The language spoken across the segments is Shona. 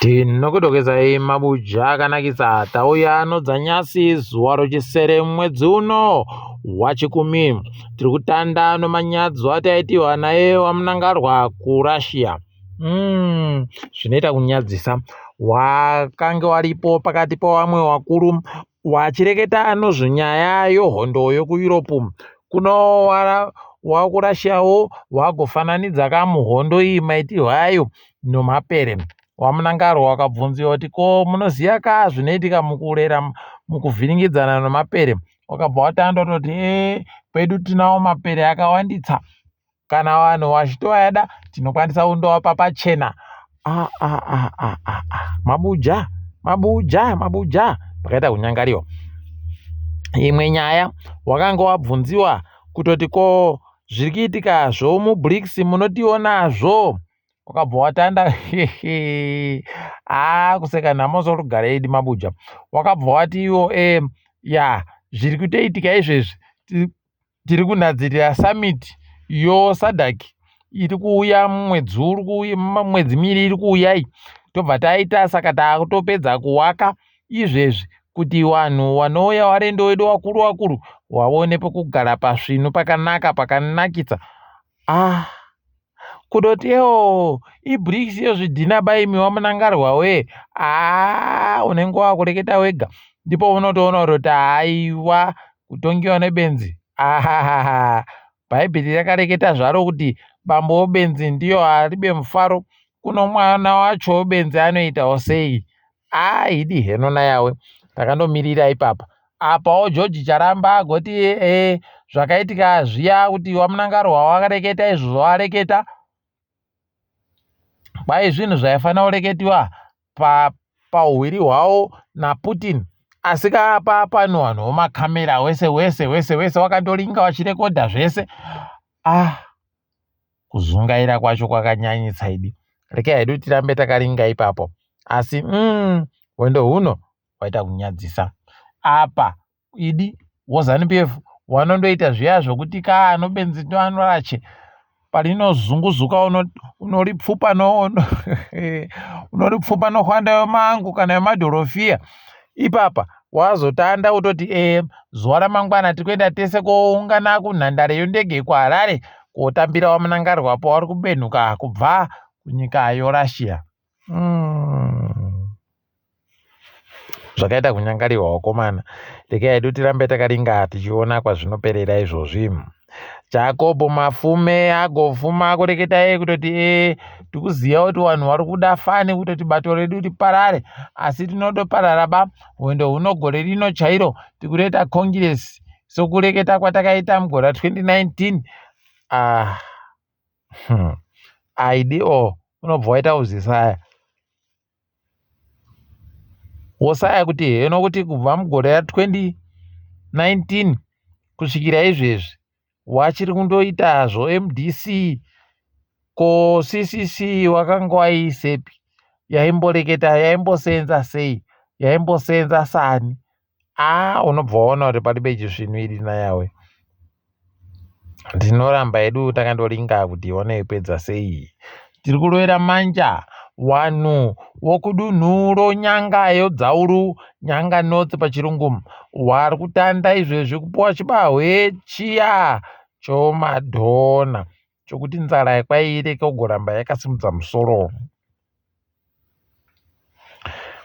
Tinokudokezai mabuja akanakisa tauya nodzanyasi zuva rochisere mwedzi uno waChikumi. Tiri kutanda nomanyadzo ataitiwa naye waMnangarwa kuRussia. Mm, zvinoita kunyadzisa. Wakange waripo pakati pewamwe wakuru wachireketa nozvenyaya yohondo yokuEurope. Kuno wakuRussiawo wagofananidza kamuhondo iyi maitirwo ayo nomapere. WaMnangarwa wakabvunziwa kuti ko munoziva ka zvinoitika mukurera mukuvhiringidzana nomapere wakabva watanda kutoti e kwedu tinawo mapere akawanditsa kana vanhu vachitoyada tinokwanisa kundovapa pachena ah, ah, ah, ah, ah, ah. Mabuja mabuja mabuja pakaita kunyangariwa imwe nyaya wakanga wabvunziwa kutoti ko zviri kuitika zvomuBRICS munotiwo nazvo wakabva watanda haa kuseka nhamo sorugare idi mabuja wakabva wati iwo e ya zviri kutoitika izvezvi tiri kunhadzirira summit yoSADC iri kuuya mumwedzi uri kuuya mwedzi miiri iri kuuya iyi tobva taita saka taakutopedza kuwaka izvezvi kuti vanhu vanouya varendo vedu vakuru vakuru vaone pekugara pasvinu pakanaka pakanakisa ah kutoti ewo iBRICS yozvidhina baimi waMnangarwa we aa unenge wakureketa wega ndipo unotoona kutoti haiwa kutongiwa nebenzi ahahaha bhaibheri rakareketa zvaro kuti bambo webenzi ndiyo aribe mufaro kuno mwana wacho webenzi anoitawo sei aidi heno nayawe takandomirira ipapa apawo George Charamba agoti e zvakaitika zviya kuti waMnangarwa wakareketa izvo zvawareketa kwai zvinhu zvaifanira kureketiwa pauhwiri hwavo naPutin asi kapa pano vanhu vomakamera wese wese wese wese wakandoringa vachirekodha zvese ah kuzungaira kwacho kwakanyanyisa idi rekai hedu tirambe takaringa ipapo asi mm, hwendo huno hwaita kunyadzisa apa idi woZANU PF wanondoita zviya zvokuti ka anobenzi ndoanorache parinozunguzuka unoripfupa no unoripfupa nohwanda yomangu kana yomadhorofiya ipapa wazotanda kutoti e zuva ramangwana tiri kuenda tese koungana kunhandare yondege kuHarare kotambira waMnangarwa pavari kubenhuka kubva kunyika yoRussia mm. Zvakaita kunyangariwa wakomana regai hedu tirambe takaringa tichiona kwazvinoperera izvozvi Jacob Mafume agofuma kureketa iye kutoti e tikuziva kuti vanhu vari kuda fani kutoti bato redu riparare asi tinodoparara ba hwendo huno gore rino chairo tikutoita congress sokureketa kwatakaita mugore ra2019 ah hmm. aidi o unobva waita uzisaya wosaya kuti heno kuti kubva mugore ra2019 kusvikira izvezvi wachiri kundoita zvoMDC ko CCC wakanga waiisepi yaimboreketa yaimbosenza sei yaimbosenza sani aa unobva waona kuti paribe chisvinu iri nayawe tinoramba hedu takandoringa kuti wanoipedza sei tiri kurovera manja wanhu wokudunhu roNyanga yoDzauru Nyanga North pachirungu wari kutanda izvezvi kupuwa chibahwe chiya chomadhona chokuti nzara kwaiireke kugoramba yakasimudza musoro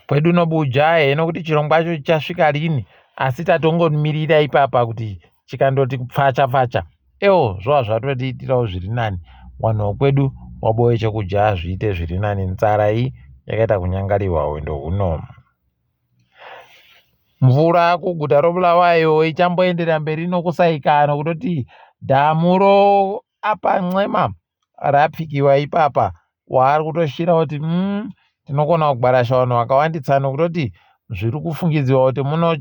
kwedu nobuja heno kuti chirongwa chacho chichasvika rini asi tatongomirira ipapa kuti chikandoti pfacha pfacha ewo zvova zvatotiitirawo zviri nani wanhu wokwedu wabowe chekudya zviite zviri nani nzara iyi yakaita kunyangariwa hwendo huno mvura kuguta roBulawayo ichamboendera mberi nokusaika nokutoti dhamu roapa Ncema rapfikiwa ipapa waari kutoshira kuti mm, tinokona kugwarasha vanhu vakawandisa nokutoti zviri kufungidzirwa kuti muno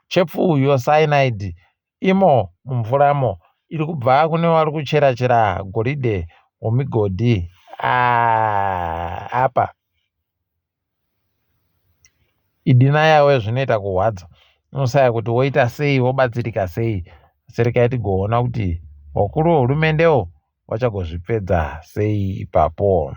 chepfu yocyanide imo mumvuramo iri kubva kune vari kuchera chera goridhe mumigodhi ah, apa idina yawe zvinoita kurwadza unosaya kuti woita sei wobatsirika sei serekai tigoona kuti vakuru vehurumendewo vachagozvipedza sei ipapo.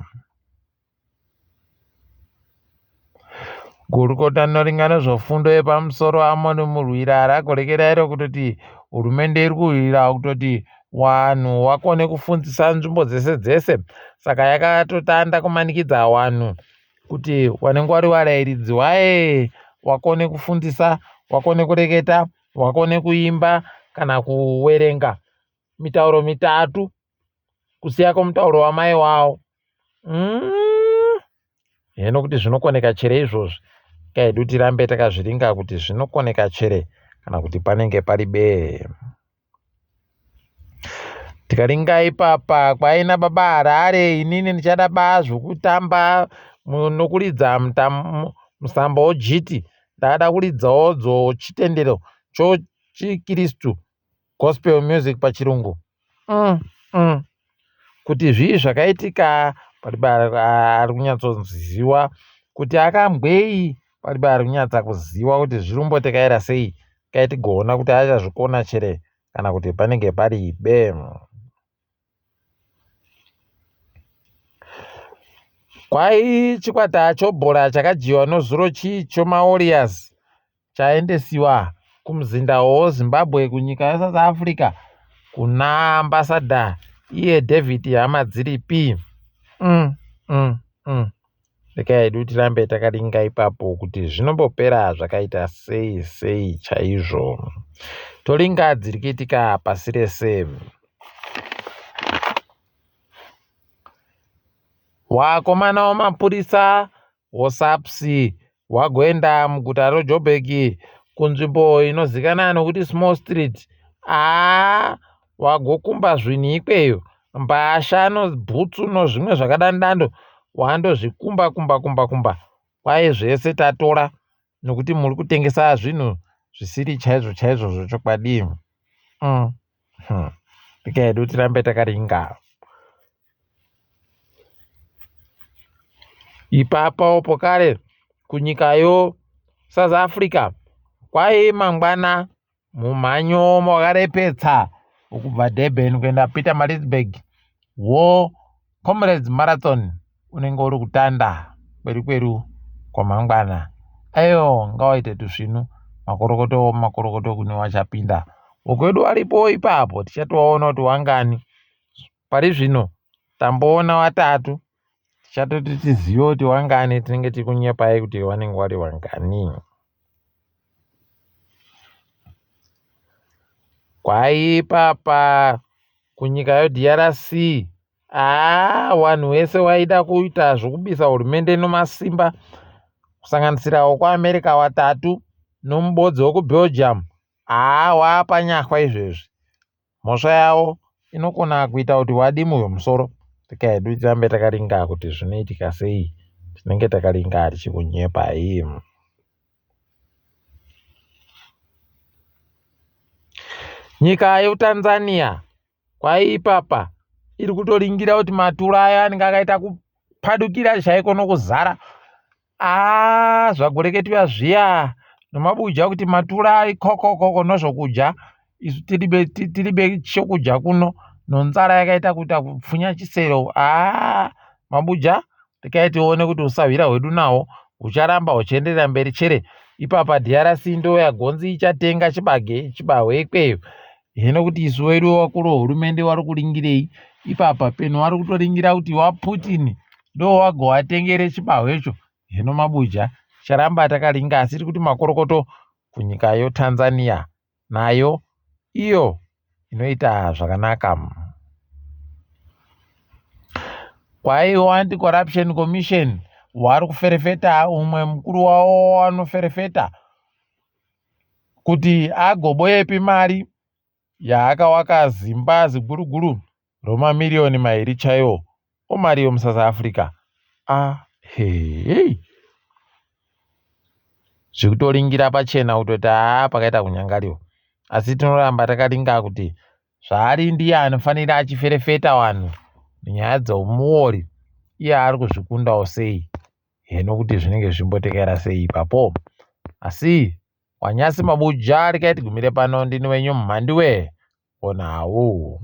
Gurukota rinoringa nezvefundo yepamusoro Amon Murwira ragorekera iro kutoti hurumende iri kurwira kutoti wanhu wakone kufundzisa nzvimbo dzese dzese saka yakatotanda kumanikidza wanhu kuti wanenge wari warairidzi waye wakone kufundisa wakone kureketa wakone kuimba kana kuwerenga mitauro mitatu kusiya kwemutauro wamai wavo mm. Hino kuti zvinokoneka chere izvozvi kaedu tirambe takazviringa kuti zvinokoneka chere kana kuti panenge pari bee. Tikaringa ipapa kwaina baba Harare inini ndichada ba zvokutamba nokuridza musambo wojiti ndakada kuridzawo dzochitendero chochikristu gospel music pachirungu mm, mm. Kuti zvii zvakaitika paribe ari kunyatsoziva kuti akambwei paribe ari kunyatsa kuziva kuti zviri kumbotekaira sei kai tigoona kuti achazvikona chere kana kuti panenge paribe kwai chikwata chobhora chakadyiwa nozuro chii chomawarriors chaendesiwa kumuzinda woZimbabwe kunyika yeSouth Africa kuna ambassador iye David Hamadziripi. Mm, mm, mm. Rekai hedu tirambe takaringa ipapo kuti zvinombopera zvakaita sei sei chaizvo. Toringa dziri kuitika pasi rese. Wakomana wamapurisa woSAPS wagoenda muguta reJoburg kunzvimbo inozikanwa nokuti Small Street. Haa wagokumba zvinhu ikweyo mbasha nobhutsu nozvimwe zvakadandando wandozvikumba kumba kumba kumba kwai zvese tatora nokuti muri kutengesa zvinhu zvisiri chaizvo chaizvo zvechokwadi. Mm. Hmm. Pika yedu tirambe takaringa. Ipapo pokare kunyika yo South Africa kwai mangwana mumhanyo wakarepetsa wokubva Durban kuenda Pietermaritzburg wo Comrades Marathon unenge uri kutanda kweru kweru kwamangwana. Ayo ngawaite tusvinu makorokoto makorokoto kune wachapinda. Wokwedu waripo ipapo tichatowaona kuti wangani. Pari zvino tamboona watatu tichatoti tizive kuti wangani tinenge tiri kunyepai kuti wanenge wari wangani. Kwaipapa kunyika yoDRC haa wanhu wese waida kuita zvokubisa hurumende nomasimba kusanganisira wekuAmerica watatu nomubodzi wekuBelgium haa waapanyahwa izvezvi mhosva yavo inokona kuita kuti wadimuwe musoro tikaedu tirambe takaringa kuti zvinoitika sei tinenge takaringa tichikunyepai nyika yeTanzania Kwaipapa iri kutoringira kuti matura ayo anenge akaita kupadukira chaiko nokuzara aa zvagoreketwa zviya nomabuja kuti matura ari kokokoko nozvokudya isu tiribe tiribe chokudya kuno nonzara yakaita kuita kupfunya chisero aa mabuja Rekai tione kuti usahwira hwedu nawo hucharamba huchienderera mberi chere. Ipapa DRC ndoyagonzi ichatenga chibage chibahwe ikweyo. Hino kuti isu wedu wakuru wehurumende wari kuringirei ipapa peno wari kutoringira kuti waPutin ndowagowatengere chibahwecho. Hino mabuja charamba takaringa asi tiri kuti makorokoto kunyika yoTanzania nayo iyo inoita zvakanaka. Kwaiwo Anti-Corruption Commission wari kuferefeta umwe mukuru wavo wanoferefeta kuti agoboyepi mari yaakawaka zimba ziguruguru romamiriyoni mairi chaiwo omari yomuSouth Africa. Ah, hei zvekutoringira pachena kutoti haa pakaita kunyangariwa asi tinoramba takaringa kuti zvaari ndiye anofanira achiferefeta vanhu nyaya dzeumuori iye ari kuzvikundawo sei heno kuti zvinenge zvichimbotekera sei ipapo asi wanyasi mabuja rikaiti gumire pano ndini wenyu mhandiwe onhau.